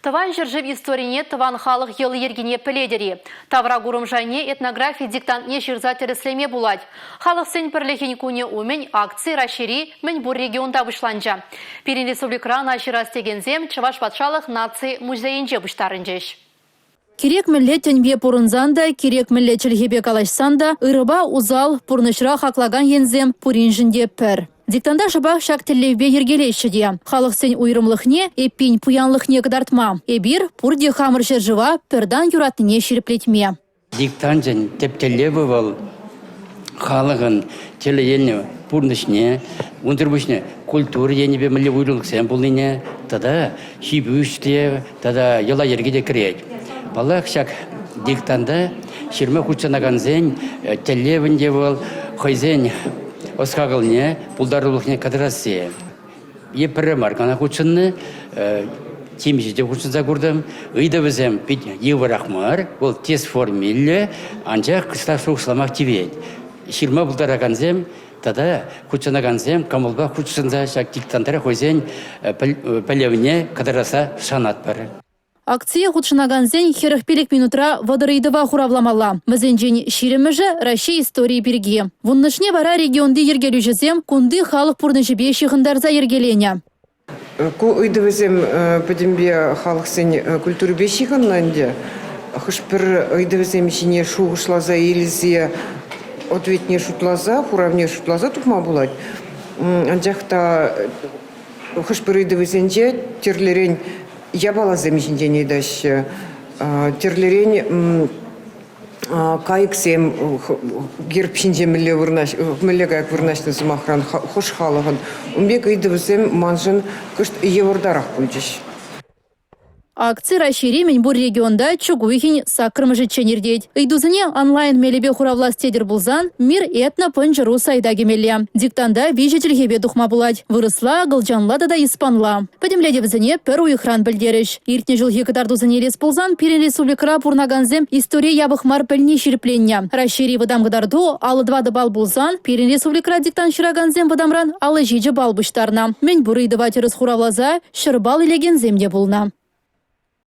Тӑван ҫӗршыв историне тӑван халӑх йӑли-йӗркине пӗлетӗр-и? Тавракурӑм шайне этнографи диктантне ҫырса тӗрӗслеме пулать. Халӑхсен пӗрлӗхӗн кунӗ умӗн акци Раҫҫейри мӗнпур регионта пуҫланчӗ. Пирӗн республикӑра ӑна ҫырас текенсем Чӑваш патшалӑх наци музейӗнче пуҫтарӑнчӗҫ. Кирек мӗнле тӗнпе пурӑнсан та, кирек мӗнле чӗлхепе калаҫсан та ырӑпа усал, пурнӑҫра хаклакан енсем пуриншӗн те пӗр. Диктанта шӑпах ҫак тӗллевпе йӗркелеҫҫӗ те. Халӑхсен уйрӑмлӑхне, эппин, пуянлӑхне кӑтартма. Эпир пурте хамӑр ҫӗршыва пӗр тан юратнине ҫирӗплетме. Диктанчӗн тӗп тӗллевӗ вӑл халӑхӑн тӗрлӗ енлӗ пурнӑҫне, унсӑр пуҫне культура енӗпе мӗнле уйрӑлӑхсем пулнине тата ҫи-пуҫ те тата йӑла-йӗрке те кӗрет. Паллах, ҫак диктанта ҫырма хутшӑнакансен тӗллевӗн те вӑл хӑйсен ӑс-хакӑлне, пултарулӑхне кӑтартасси. Е пӗрре мар кӑна хутшӑннӑ, темиҫе те хутшӑнса куртӑм. Ыйтӑвӗсем пит йывӑрах мар, вӑл тест формиллӗ, анчах кӑштах шухӑшламах тивет. Ҫырма пултаракансем тата хутшӑнакансем кӑмӑлпа хутшӑнса ҫак диктантра хӑйсен пӗлӗвне кӑтартасса шанатпӑр. Акцие хутшӑнакансен 45 минутра 30 ыйтӑва хуравламалла. Вӗсенчен ҫирӗмӗшӗ Раҫҫей историйӗ пирки. Вуннӑшне вара регионти йӗркелӳҫӗсем кунти халӑх пурнӑҫӗпе ҫыхӑнтарса йӗркеленӗ. Ку ыйтӑвӗсем пӗтӗмпе халӑхсен культурипе ҫыхӑннӑ ӗнтӗ. Хӑш-пӗр ыйтӑвӗсем ҫине шухӑшласа илсе ответне шутласа, хуравне шутласа тухма пулать. Анчах та хӑш-пӗр ыйтӑвӗсенче тӗрлӗрен япаласем ҫинчен ыйтаҫҫӗ. Тӗрлӗрен кайӑксем герб ҫинче мӗнле вырнаҫ, мӗнле кайӑк вырнаҫнӑ сӑмахран, хӑш халӑхӑн. Ун пек ыйтӑвӗсем маншӑн кӑшт йывӑртарах пулчӗҫ. Акци Раҫҫейри мӗнпур регионта чӳк уйӑхӗн саккӑрмӗшӗччен иртет. Ыйтусене онлайн мелӗпе хуравлас тетӗр пулсан Мир этно пӑнчӑ.ру сайта кӗмелле. Диктанта виҫӗ чӗлхепе тухма пулать: вырӑсла, акӑлчанла тата испанла. Пӗтӗмлетӗвӗсене пӗр уйӑхран пӗлтерӗҫ. Иртнӗ ҫулхи кӑтартусене илес пулсан пирӗн республикӑра пурӑнакансем историе япӑх мар пӗлни ҫирӗпленнӗ. Раҫҫейри вӑтам кӑтарту 54 балл пулсан пирӗн республикӑра диктант ҫыракансем вӑтамран 57 балл пуҫтарнӑ. Мӗн пур ыйтӑва тӗрӗс хуравласа 100 балл илекенсем те пулнӑ.